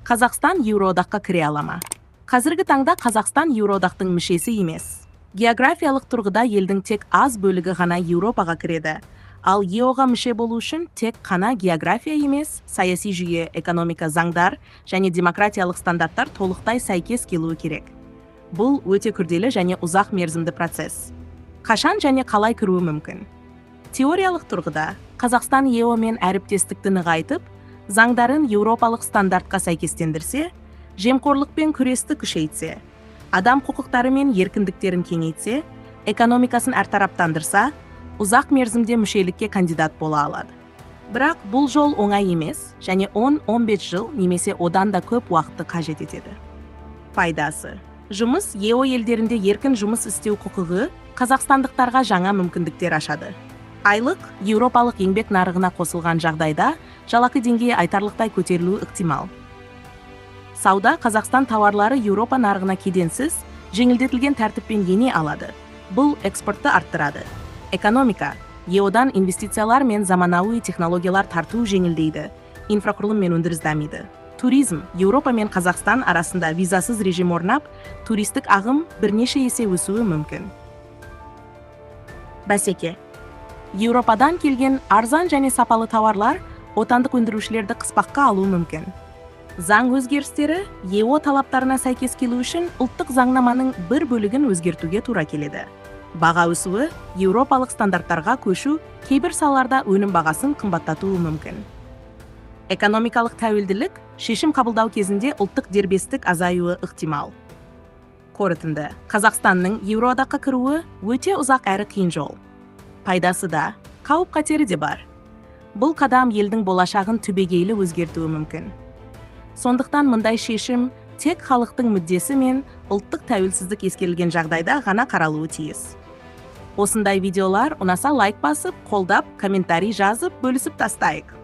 Қазақстан Еуроодаққа кіре ала ма? Қазіргі таңда Қазақстан Еуроодақтың мүшесі емес. Географиялық тұрғыда елдің тек аз бөлігі ғана Еуропаға кіреді. Ал ЕО-ға мүше болу үшін тек қана география емес, саяси жүйе, экономика, заңдар және демократиялық стандарттар толықтай сәйкес келуі керек. Бұл өте күрделі және ұзақ мерзімді процесс. Қашан және қалай кіруі мүмкін? Теориялық тұрғыда Қазақстан ЕО мен әріптестікті нығайтып, заңдарын еуропалық стандартқа сәйкестендірсе, жемқорлықпен күресті күшейтсе, адам құқықтары мен еркіндіктерін кеңейтсе, экономикасын әртараптандырса, ұзақ мерзімде мүшелікке кандидат бола алады. Бірақ бұл жол оңай емес және 10-15 жыл немесе одан да көп уақытты қажет етеді. Пайдасы. Жұмыс ЕО елдерінде еркін жұмыс істеу құқығы қазақстандықтарға жаңа мүмкіндіктер ашады. Айлық еуропалық еңбек нарығына қосылған жағдайда жалақы деңгейі айтарлықтай көтерілуі ықтимал. Сауда. Қазақстан тауарлары Еуропа нарығына кеденсіз, жеңілдетілген тәртіппен ене алады. Бұл экспортты арттырады. Экономика. ЕО-дан инвестициялар мен заманауи технологиялар тарту жеңілдейді. Инфрақұрылым мен өндіріс дамиды. Туризм. Еуропа мен Қазақстан арасында визасыз режим орнап, туристік ағым бірнеше есе өсуі мүмкін. Бәсеке. Еуропадан келген арзан және сапалы тауарлар отандық өндірушілерді қыспаққа алуы мүмкін. Заң өзгерістері. ЕО талаптарына сәйкес келу үшін ұлттық заңнаманың бір бөлігін өзгертуге тура келеді. Баға өсуі. Еуропалық стандарттарға көшу кейбір салаларда өнім бағасын қымбаттатуы мүмкін. Экономикалық тәуелділік. Шешім қабылдау кезінде ұлттық дербестік азаюы ықтимал. Қорытынды. Қазақстанның Еуроодаққа кіруі өте ұзақ әрі қиын жол. Пайдасы да, қауіп қатері де бар. Бұл қадам елдің болашағын түбегейлі өзгертуі мүмкін. Сондықтан мұндай шешім тек халықтың мүддесі мен ұлттық тәуелсіздік ескерілген жағдайда ғана қаралуы тиіс. Осындай видеолар ұнаса, лайк басып, қолдап, комментарий жазып, бөлісіп тастайық.